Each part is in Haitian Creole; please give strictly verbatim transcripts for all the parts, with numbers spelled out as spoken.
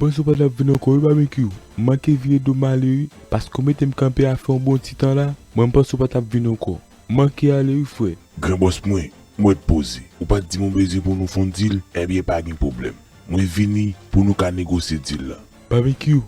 panse w pa t ap vin ankò wi, Babekyou. M manke vire do m ale wi, paske w mete m kanpe a fè yon bon ti tan la. Mwen, m panse w pa t ap vin ankò. M manke ale wi, frè. Gran bòs mwen, m ret poze. Ou pa t di m ou bezwen pou nou fè yon dil? Ebyen, pa gen pwoblèm. Mwen vini pou nou ka negosye dil la. Babekyou,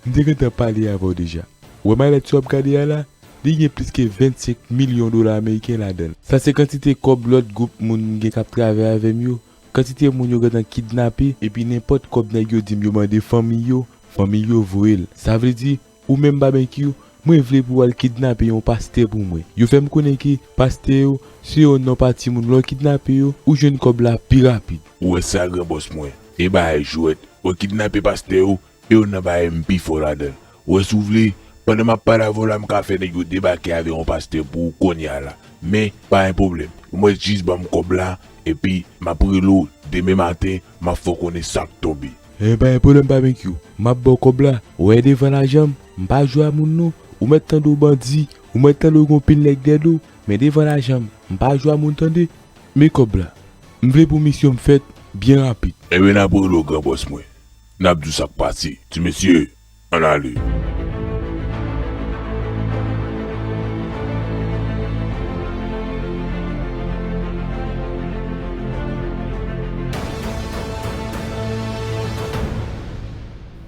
m te gentan pale avè w deja. Ou wè malèt sa w ap gade a la? Li gen plis ke vennsenk milyon dola ameriken ladan l. Sa se kantite kòb lòt gwoup moun gen k ap travay avè m yo, kantite moun yo gentan kidnape, epi nenpòt kòb nèg yo di m yo mande fanmi yo, fanmi yo voye l. Sa vle di, ou menm Babekyou, mwen vle pou w al kidnape yon pastè pou mwen. Yo fè m konnen ke pastè yo se yon non pa timoun. Lè w kidnape yo, ou jwenn kòb la pi rapid. Ou wè sa, gran bòs mwen? E bagay jwèt. Ou kidnape pastè yo, e yo nan bagay m pi fò ladan l. Ou wè, si w vle, pandan m ap pale avè w la, m ka fè nèg yo debake avè yon pastè pou ou kounye a la. Men, pa gen pwoblèm. Ou mèt jis ban m kòb la, epi m ap rele w demen maten, m ap fè w konnen sa k tonbe. E pa gen pwoblèm, Babekyou. M ap ba w kòb la. Ou wè, devan lajan m, m pa jwe a moun non. Ou mèt tande w bandi, ou mèt tande w gon pil nèg dèyè do w, men devan lajan m, m pa jwe a moun tande. Men kòb la. M vle pou misyon m fèt byen rapid. Ebyen, n ap rele w, gran bòs mwen. N ap di w sa k pase. Ti mesye, ann ale.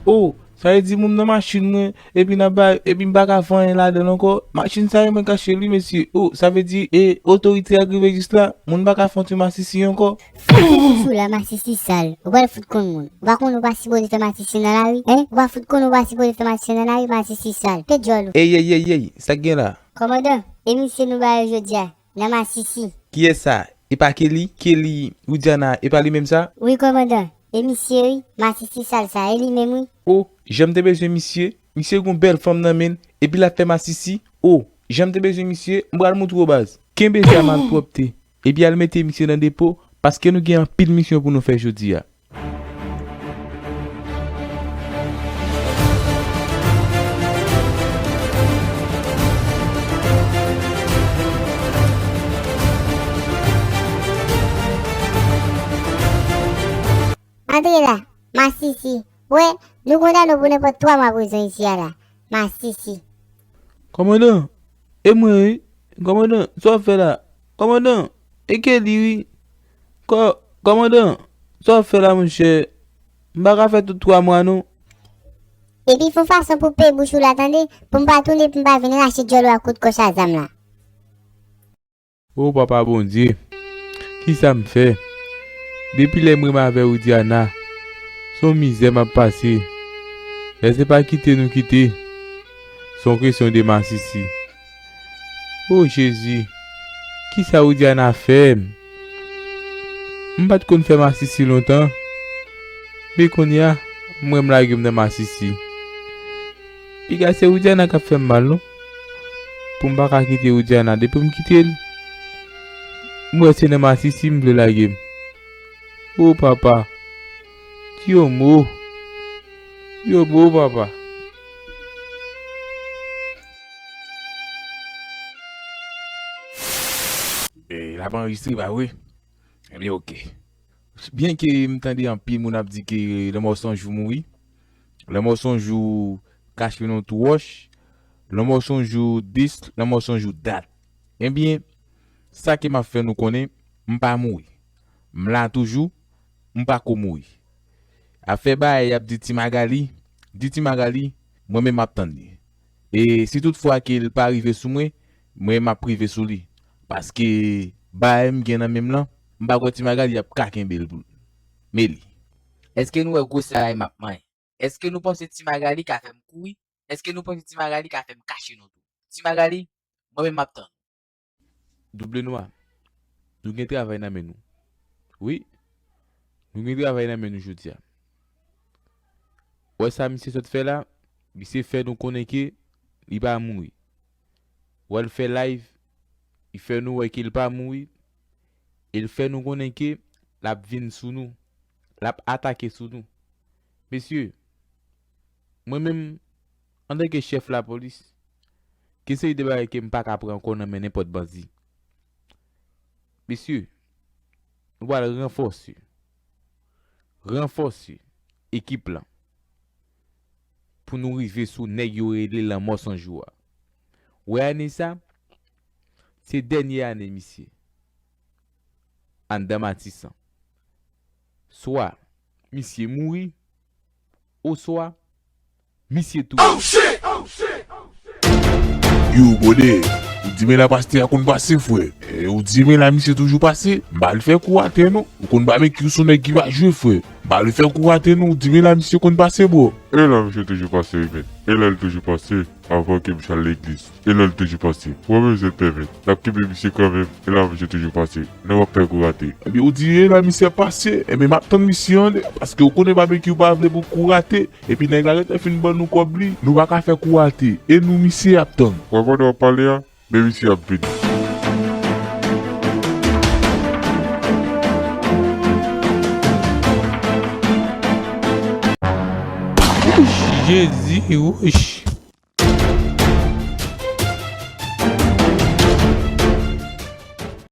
O, sa vle di moun nan machin mwen, epi n ap bay, epi m pa ka fè anyen ladan l ankò. Machin sa yo mwen kache l wi, mesye. O, sa vle di, e, otorite a k rive jis la, moun pa ka fè yon ti masisi ankò. Sa ki sou la, masisi sal. Ou pral fout konn moun. Ou pa konn ou pa sipoze fè masisi nan lari, en? Ou pa fout konn ou pa sipoze fè masisi nan lari, masisi sal. Pè djòl ou. Ey, ey, ey, ey, sa k gen la? Kòmandan, e misye nou ba yo jodi a, nan masisi. Kiyès sa? E pa Kelly? Kelly Widiana, e pa li menm sa? Wi, kòmandan. E misye wi, masisi sal sa, e li menm wi. O, jan m te bezwen misye. Misye gon bèl fanm nan men l, epi l ap fè masisi. O, jan m te bezwen misye, m pral moutre w baz. Kenbe sa malpwòpte. Epi al mete misye nan depo, paske nou gen anpil misyon pou nou fè jodi a. Antre la, masisi. Wè, nou kondane w pou nenpòt twa mwa prizon isi a la. Masisi. Kòmandan, e mwen wi. Kòmandan, sa w ap fè la? Kòmandan, e Kelly wi. Kò-, kòmandan, sa w ap fè la, monchè? M pa ka fè tout twa mwa non. Epi fè yon fason pou peye bouch ou la, tande, pou m pa tounen, pou m pa vin rache djòl ou ak kout kòch a zam la. O Papa Bondye, kisa m fè? Depi lè m renmen avè Widiana, se yon mizè m ap pase. Lè se pa kite nou kite, se yon kesyon de masisi. O Jezi, kisa Widiana fè m? M pa t konn fè masisi lontan, men kounye a, m wè m lage m nan masisi. Piga se Widiana k ap fè m mal non. Pou m pa ka kite Widiana, depi m kite l, m wè se nan masisi m vle lage m. O papa, di yon mo, di yon mo papa. E, l ap anrejistre pa vre? Ebyen, oke. Byenke m tande anpil moun ap di ke lanmò se yon jou mouri, lanmò se yon jou kache nan yon twou wòch, lanmò se yon jou dis, lanmò se yon jou dat. Ebyen, sa ke m ap fè nou konnen, m pa mouri. M la toujou, m pa ko mouri. Afè bagay y ap di Ti Magali, di Ti Magali, mwen menm m ap tann li. E si tout fwa ke l pa rive sou mwen, mwen m ap rive sou li. Paske bagay m gen nan men m lan, m pa kwè Ti Magali ap ka kenbe l pou l. Men li. Èske nou wè gwosè bagay m ap manyen? Èske nou panse Ti Magali ka fè m kouri? Èske nou panse Ti Magali ka fè m kache nou tou? Ti Magali, mwen menm m ap tann. Double Nwa, nou gen travay nan men nou. Wi, nou gen travay nan men nou jodi a. Wè sa misye sot fè la, misye fè nou konnen ke li pa mouri. Wè l fè live, li fè nou wè ke l pa mouri, e l fè nou konnen ke l ap vin sou nou, l ap atake sou nou. Mesye, mwen menm, antanke chèf lapolis, gen seri de bagay ke m pa ka pran ankò nan men nenpòt bandi. Mesye, nou pral ranfòse, ranfòse ekip lan. pou nou rive sou nèg yo rele Lanmò San Jou a. Wè ane sa, se dènye ane misye anndan Matisan. Swa misye mouri, oswa misye touye. Yo, bwodè, ou di men la pastè a konn pase, frè. E, ou di men la misye toujou pase, m pa vle fè kou atè non. Ou konn babekyou se yon nèg ki pa jwe, frè. M pa vle fè kou atè non, ou di men la misye konn pase, bro. E la misye toujou pase, wi, men. E la l toujou pase, avan ke misye al legliz. E la l toujou pase. Ou pa bezwen pè, men. N ap kenbe misye kanmenm. E la misye toujou pase. Nou p ap fè kou rate. Ebyen, ou di e la misye ap pase. Ebyen, m ap tann misye anndan, paske ou konnen babekyou pa vle pou kou rate. Epi nèg la gentan fin ban nou kòb li, nou pa ka fè kou rate. E nou misye ap tann. Wè pandan w ap pale a, men misye ap vini. Jezi, wouch.